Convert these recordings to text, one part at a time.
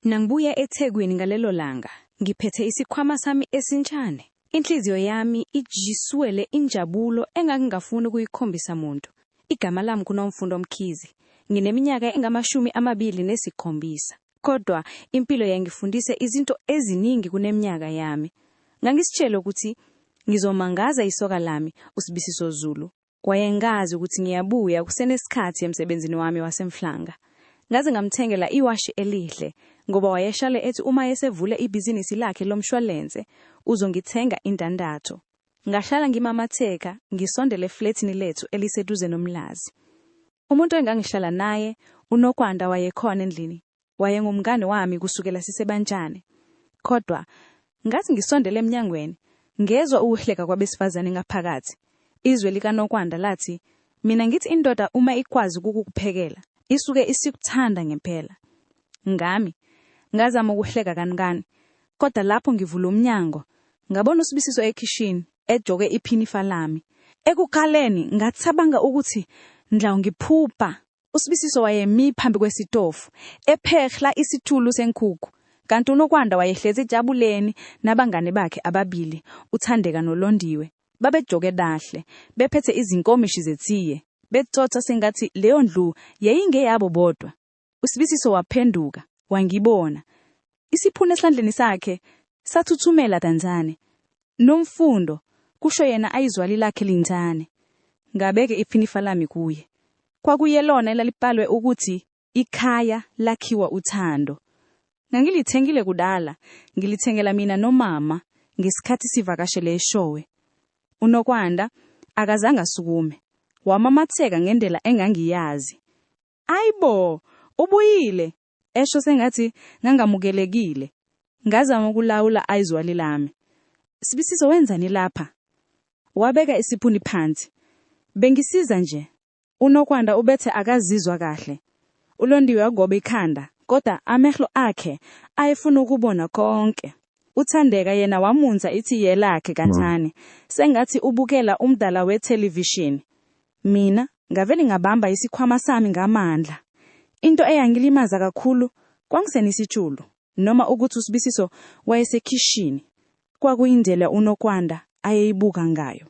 Nangibuya eThekwini ngalelo langa, ngiphethe isikhwama sami esincane. Inhliziyo yami ijiswele injabulo engangingafuni ukuyikhombisa muntu. Igama lami kuNomfundo Mkhize. Ngineminyaka engama-27. Kodwa impilo yangifundisa izinto eziningi kuneminyaka yami. Ngangisitshele ukuthi ngizomangaza isoka lami, uSibisiso Zulu. Wayengazi ukuthi ngiyabuya kusenesikhathi emsebenzini wami waseMhlanga. Ngaze ngamthengela iwashi elihle ngoba wayeshale ethi uma esevule ibhizinisi lakhe lomshwalense uzongithenga indandatho. Ngahlala ngimamatheka ngisondele eflethini lethu eliseduze noMlazi. Umuntu engangihlala naye, uNokwanda wayekhona endlini. Wayengumngane wami kusukela sisebantshane. Kodwa ngathi ngisondele emnyangweni, ngezwa ukuhleka kwabesifazane ngaphakathi. Izwe likaNokwanda lathi, Mina ngithi indoda uma ikwazi ukukuphekela, isuke isikuthanda ngempela. Ngami, ngazama ukuhleka kancane. Kodwa lapho ngivula umnyango, ngabona uSibisiso ekhishini, egqoke iphinifa lami. Ekuqaleni ngacabanga ukuthi ndlawu ngiphupha. USibisiso wayemi phambi kwesitofu, ephehla isitshulu senkukhu. Kanti uNokwanda wayehlezi ejabuleni nabangane bakhe ababili, uThandeka noLondiwe. Babegqoke kahle, bephethe izinkomishi zetiye, bexoxa sengathi leyo ndlu yayingeyabo bodwa. USibisiso waphenduka, wangibona. Isiphuni esandleni sakhe sathuthumela kancane. Nomfundo, kusho yena ayizwali lakhe lincane. Ngabeke iphinifa lami kuye. Kwakuyelona elalibhalwe ukuthi ikhaya lakhiwa uthando. Ngangilithengile kudala, ngilithengela mina nomama ngesikhathi sivakashele eShowe. UNokwanda akazange asukume. Wamamatheka ngendlela engangiyazi. Ayibo, ubuyile, esho sengathi ngangamukelekile. Ngazama ukulawula ayizwali lami. Sibisiso wenzani lapha? Wabeka isiphuni phansi. Bengisiza nje. UNokwanda ubethe akazizwa kahle. ULondiwe wagoba ikhanda, kodwa amehlo akhe ayefuna ukubona konke. UThandeka yena wamunza ithiye lakhe kancane, sengathi ubukela umdala wethelevishini. Mina ngavele ngabamba isikhwama sami ngamandla. Into eyangilimaza kakhulu kwangisenisitshulu noma ukuthi uSibisiso wayesekhishini. Kwakuyindlela uNokwanda ayeyibuka ngayo.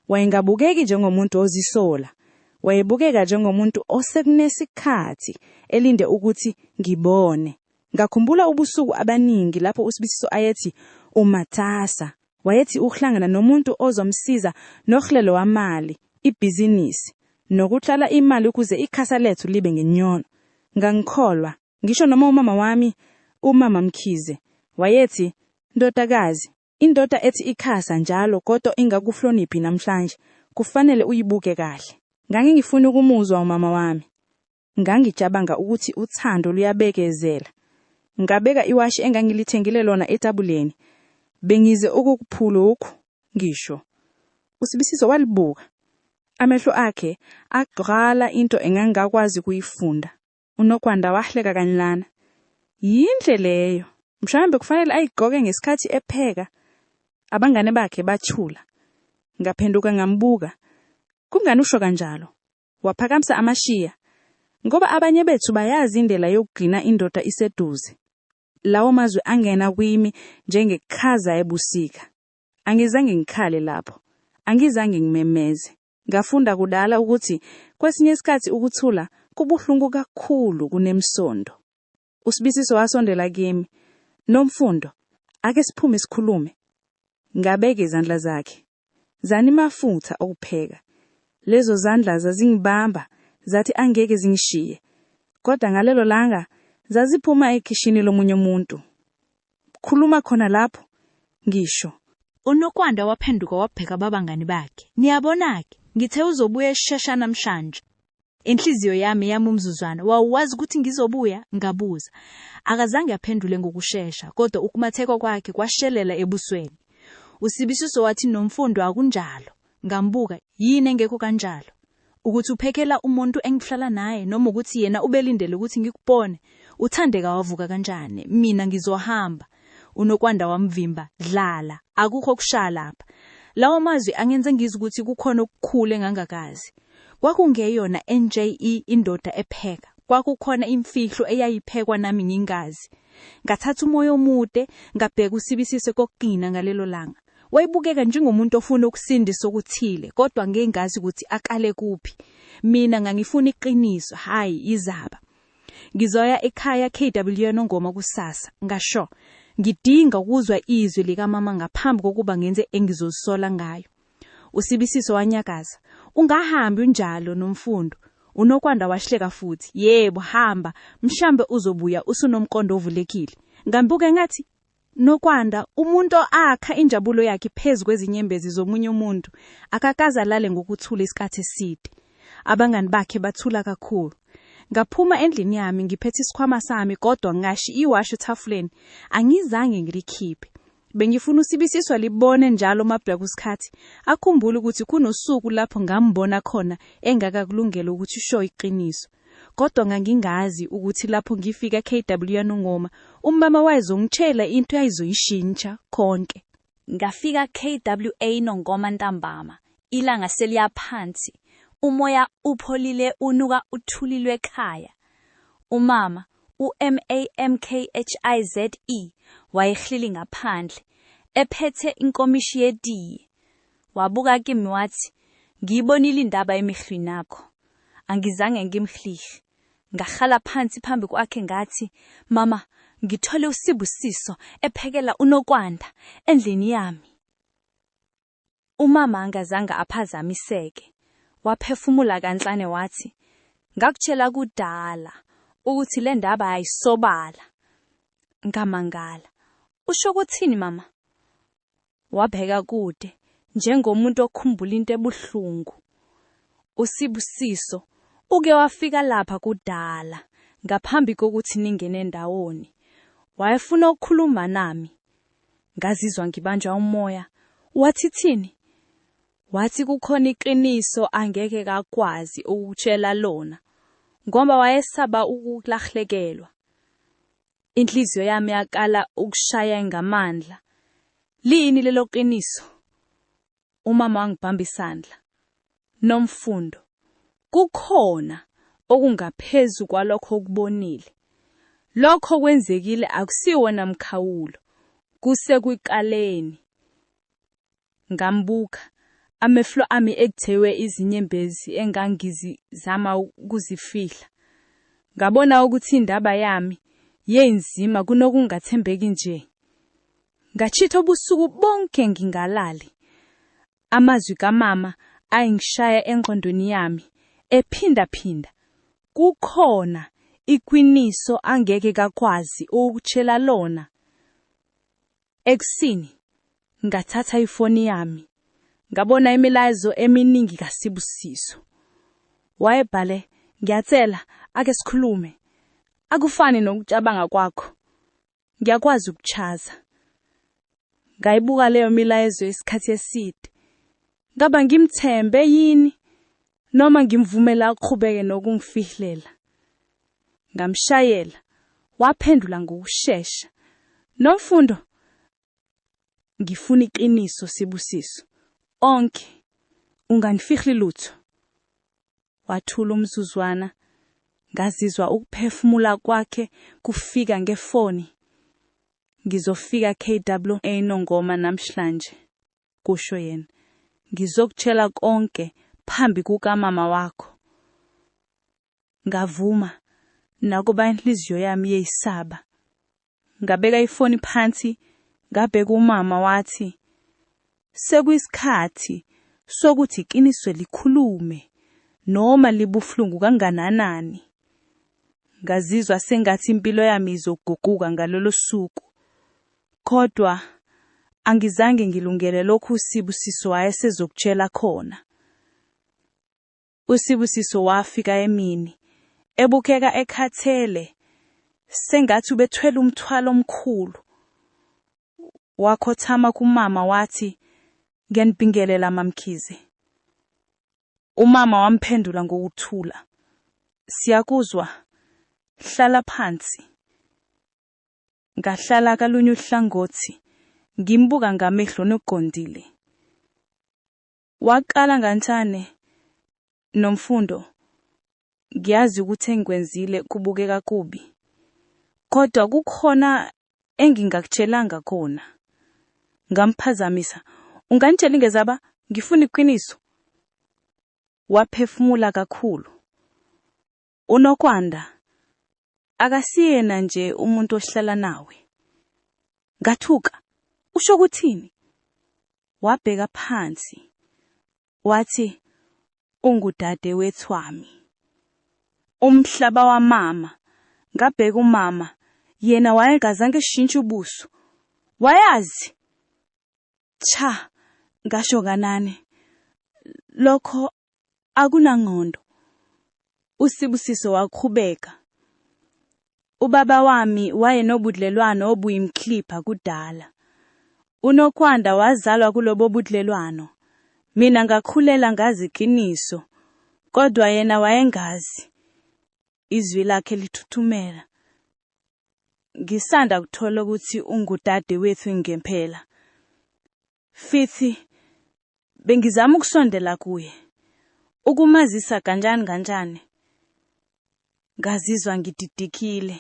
Wayengabukeki njengomuntu ozisola. Wayebukeka njengomuntu osekunesikhathi elinde ukuthi ngibone. Ngakhumbula ubusuku abaningi lapho uSibisiso ayethi umatasa. Wayethi uhlangana nomuntu ozomsiza nohlelo wamali, ibhizinisi, nokutshala imali ukuze ikhasa lethu libe ngenyono. Ngangikholwa, ngisho noma umama wami, uMama Mkhize, wayethi, Ndodakazi, indoda ethi ikhasa njalo kodwa ingakuhloniphi namhlanje, kufanele uyibuke kahle. Ngangingifuni ukumuzwa umama wami. Ngangicabanga ukuthi uthando luyabekezela. Ngabeka iwashi engangilithengile lona etabuleni. Bengize ukukuphula lokhu, ngisho. USibisiso walibuka. Amehlo akhe agcwala into engangingakwazi ukuyifunda. UNokwanda wahleka kancane. Yinhle leyo. Mhlawumbe kufanele ayigqoke ngesikhathi epheka. Abangane bakhe bathula. Ngaphenduka ngambuka. Kungani usho kanjalo? Waphakamisa amashiya. Ngoba abanye bethu bayazi indlela yokugcina indoda iseduze. Lawo mazwi angena kwimi njengekhaza ebusika. Angizange ngikhale lapho. Angizange ngimemeze. Ngafunda kudala ukuthi kwesinye isikhathi ukuthula kubuhlungu kakhulu kunemsondo. USibisiso wasondela kimi. Nomfundo, ake siphume sikhulume. Ngabeka izandla zakhe. Zanimafutha okupheka. Lezo zandla zazingibamba, zathi angeke zingishiye. Kodwa ngalelo langa zaziphuma ekhishini lomunye umuntu. Khuluma khona lapho, ngisho. UNokwanda waphenduka wabheka ababangani bakhe. Niyabona-ke, ngithe uzobuya eshesha namhlanje. Inhliziyo yami yama umzuzwana. Wawuwazi ukuthi ngizobuya? Ngabuza. Akazange aphendule ngokushesha, kodwa ukumatheka kwakhe kwashelela ebusweni. USibisiso wathi Nomfundo akunjalo. Ngambuka, yini engekho kanjalo? Ukuthi uphekela umuntu engihlala naye noma ukuthi yena ubelindele ukuthi ngikubone? UThandeka wavuka kanjani? Mina ngizohamba. UNokwanda wamvimba, dlala, akukho okushaya lapha. Lawo mazwi angenze ngizwe ukuthi kukhona okukhulu engangakazi. Kwakungeyona NJE indoda epheka. Kwakukhona imfihlo eyayiphekwa nami ngingazi. Ngathatha umoya omude, ngabheka uSibisiso kokugcina ngalelo langa. Wayebukeka njengomuntu ofuna ukusindisa okuthile, kodwa ngengazi ukuthi akale kuphi. Mina ngangifuna iqiniso, hhayi izaba. Ngizoya ekhaya KW Nongoma kusasa, ngasho. Ngidinga ukuzwa izwi likamama ngaphambi kokuba ngenze engizozisola ngayo. USibisiso wanyakaza. Ungahambi unjalo, Nomfundo. UNokwanda wahleka futhi. Yebo, hamba. Mhlambe uzobuya usunomqondo ovulekile. Ngambuka ngathi, Nokwanda, umuntu akha injabulo yakhe phezu kwezinyembezi zomunye umuntu, akakaze alale ngokuthula isikhathi eside. Abangani bakhe bathula kakhulu. Ngaphuma endlini yami ngiphethe isikhwama sami kodwa ngashiya iwashi etafuleni. Angizange ngilikhiphe. Bengifuna uSibisiso alibone njalo mabheka isikhathi, akhumbule ukuthi kunosuku lapho ngambona khona engakakulungela ukuthi usho iqiniso. Kodwa ngangingazi ukuthi lapho ngifika KW Nongoma, umama wayezongitshela into ayizoyishintsha konke. Ngafika KWA Nongoma ntambama, ilanga seliya phansi, umoya upholile unuka uthuli lwekhaya. Umama, uMaMkhize, wayehleli ngaphandle, ephethe inkomishi yetiye. Wabuka kimi wathi, "Ngiyibonile indaba emehlweni akho." Angizange ngimhlihle. Ngahlala phansi phambi kwakhe ngathi, "Mama, ngithole uSibusiso ephekela uNokwanda endlini yami." Umama angazange aphazamiseke. Waphefumula kancane wathi, "Ngakutshela kudala ukuthi le ndaba ayisobala." Ngamangala. "Usho ukuthini mama?" Wabheka kude, njengomuntu okhumbula into ebuhlungu. "USibusiso uke wafika lapha kudala, ngaphambi kokuthi ningene ndawoni. Wayefuna ukukhuluma nami." Ngazizwa ngibanjwa umoya. "Wathi thini?" Wathi kukhona iqiniso angeke kakwazi ukutshela lona, ngoba wayesaba ukulahlekelwa. Inhliziyo yami yaqala ukushaya ngamandla. "Liyini lelo qiniso?" Umama wangibamba isandla. "Nomfundo, kukhona okungaphezu kwalokho okubonile. Lokho kwenzekile akusiwona mkhawulo, kusekuqaleni." Ngambuka, amehlo ami ekuthewe izinyembezi engangizama ukuzifihla. Ngabona ukuthi indaba yami yenzima kunokungathembeki nje. Ngachitha ubusuku bonke ngingalali. Amazwi kamama ayengishaya engqondweni yami, ephindaphinda. Kukhona iqiniso angeke kakwazi ukutshela lona. Ekuseni, ngathatha ifoni yami. Ngabona imilayezo eminingi kaSibusiso. Wayebhale, "Ngiyacela, ake sikhulume. Akufani nokucabanga kwakho. Ngiyakwazi ukuchaza." Ngayibuka leyo milayezo isikhathi eside. Ngaba ngimthembe yini noma ngimvumela aqhubeke nokungifihlela? Ngamshayela, waphendula ngokushesha. "Nomfundo, ngifuna iqiniso Sibusiso. Onke, unganifihli lutho." Wathula umzuzwana, ngazizwa ukuphefumula kwakhe kufika ngefoni. "Ngizofika KWA Nongoma namhlanje," kusho yena. "Ngizokutshela konke phambi kukamama wakho." Ngavuma, nakuba inhliziyo yami yayisaba. Ngabeka ifoni phansi, ngabheka umama wathi, "Sekuyisikhathi sokuthi iqiniso likhulume, noma libuhlungu kangakanani." Ngazizwa sengathi impilo yami izoguquka ngalolo suku. Kodwa angizange ngilungele lokhu uSibusiso wayesezokutshela khona. USibusiso wafika emini, ebukeka ekhathele, sengathi ubethwele umthwalo omkhulu. Wakhothama kumama wathi, "Ngiyanibingelela MaMkhize." Umama wamphendula ngokuthula. "Siyakuzwa, hlala phansi." Ngahlala kalunye uhlangothi, ngimbuka ngamehlo noqondile. Waqala kancane, "Nomfundo, ngiyazi ukuthi engikwenzile kubukeka kubi. Kodwa kukhona engingakutshelanga kona. Ngamphazamisa. Ungangitsheli ngezaba, ngifuna iqiniso. Waphefumula kakhulu. Unokwanda akasiyena nje umuntu ohlala nawe. Ngathuka. Usho ukuthini? Wabheka phansi. Wathi ungudadewethu wami. Umhlaba wamama. Ngabheka umama. Yena wayengazange eshintshe ubuso. Wayazi. Cha, ngasho kanane. Lokho akunangqondo. USibusiso waqhubeka. Ubaba wami wayenobudlelwano obuyimklipha kudala. Unokwanda wazalwa kulobo budlelwano. Mina ngakhulela ngazi iqiniso, kodwa yena wayengazi. Izwi lakhe lithuthumela. Ngisanda kuthola ukuthi ungudadewethu ngempela. Fithi bengizama ukusondela kuye. Ukumazisa kanjani kanjani. Ngazizwa ngididikile,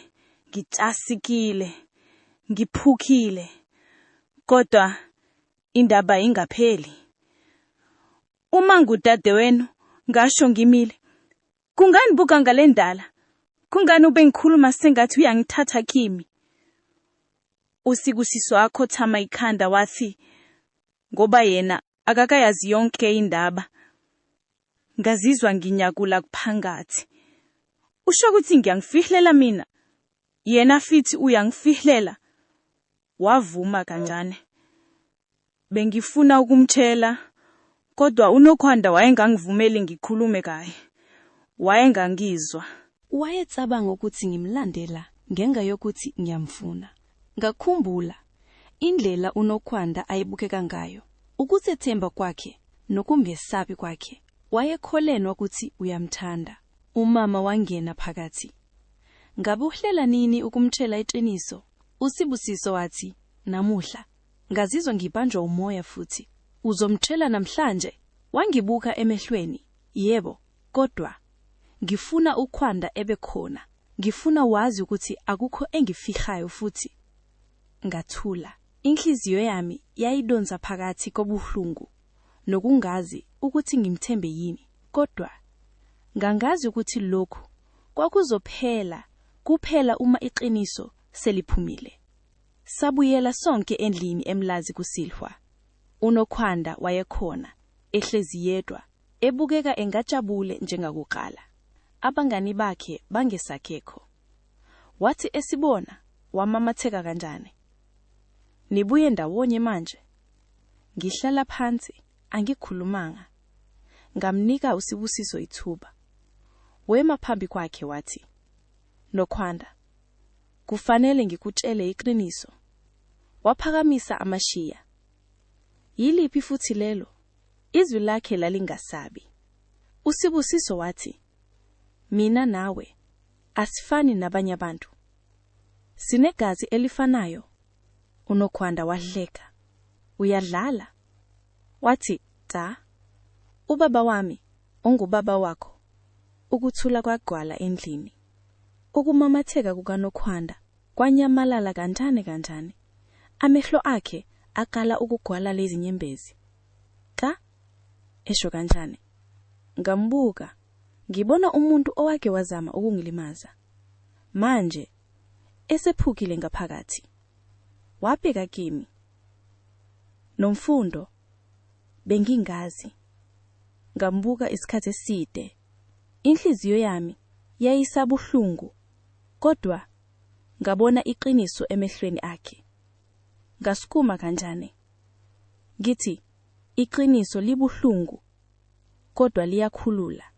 ngitshasikile, ngiphukile. Kodwa indaba ingapheli. Uma ngudadewenu, ngasho ngimile. Kungani buka ngale ndala? Kungani ube ngikhuluma sengathi uyangithatha kimi? USibusiso akhothama ikhanda wathi, ngoba yena akakayazi yonke indaba. Ngazizwa nginyakula kuphakathi. Usho ukuthi ngiyangifihlela mina? Yena futhi uyangifihlela. Wavuma kanjani? Bengifuna ukumtshela, kodwa uNokhwanda wayengangivumeli ngikhulume kaye. Wayengangizwa. Wayecabanga ukuthi ngimlandela ngenxa yokuthi ngiyamfuna. Ngakhumbula indlela uNokhwanda ayebukeka ngayo, ukuzethemba kwakhe nokungesabi kwakhe. Wayekholelwa ukuthi uyamthanda. Umama wangena phakathi. Ngabe uhlela nini ukumtshela iqiniso? USibusiso wathi, namuhla. Ngazizwa ngibanjwa umoya futhi. Uzomtshela namhlanje? Wangibuka emehlweni. Yebo, kodwa ngifuna uKhwanda ebe khona. Ngifuna wazi ukuthi akukho engifihlayo futhi. Ngathula. Inhliziyo yami yayidonsa phakathi kobuhlungu nokungazi ukuthi ngimthembe yini. Kodwa ngangazi ukuthi lokhu kwakuzophela kuphela uma iqiniso seliphumile. Sabuyela sonke endlini eMlazi kusihlwa. UNokhwanda wayekhona, ehlezi yedwa, ebukeka engajabule njengakuqala. Abangani bakhe bangesakekho. Wathi esibona, wamamatheka kanjani. Nibuye ndawonye manje? Ngihlala phansi, angikhulumanga. Ngamnika uSibusiso ithuba. Wema phambi kwakhe wathi, Nokhwanda, kufanele ngikutshele iqiniso. Waphakamisa amashiya. Yiliphi futhi lelo? Izwi lakhe lalingasabi. USibusiso wathi, Mina nawe asifani nabanye abantu. Sinegazi elifanayo. UNokhwanda wahleka. Uyadlala? Wathi, cha. Ubaba wami ungubaba wakho. Ukuthula kwagcwala endlini. Ukumamatheka kukaNokhwanda kwanyamalala kancane kancane. Amehlo akhe aqala ukugcwala lezinyembezi. Cha, esho kancane. Ngambuka, ngibona umuntu owake wazama ukungilimaza. Manje esephukile ngaphakathi. Wabheka kimi. Nomfundo, bengingazi. Ngambuka isikhathi eside. Inhliziyo yami yayisabuhlungu, kodwa ngabona iqiniso emehlweni akhe. Ngasukuma kanjani. Ngithi iqiniso libuhlungu, kodwa liyakhulula.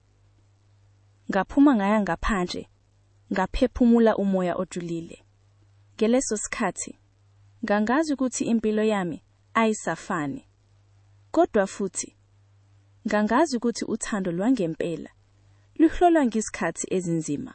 Ngaphuma ngaya ngaphandle, ngaphefumula umoya ojulile. Ngeleso sikhathi, ngangazi ukuthi impilo yami ayisafani. Kodwa futhi, ngangazi ukuthi uthando lwangempela luhlolwa ngezikhathi ezinzima.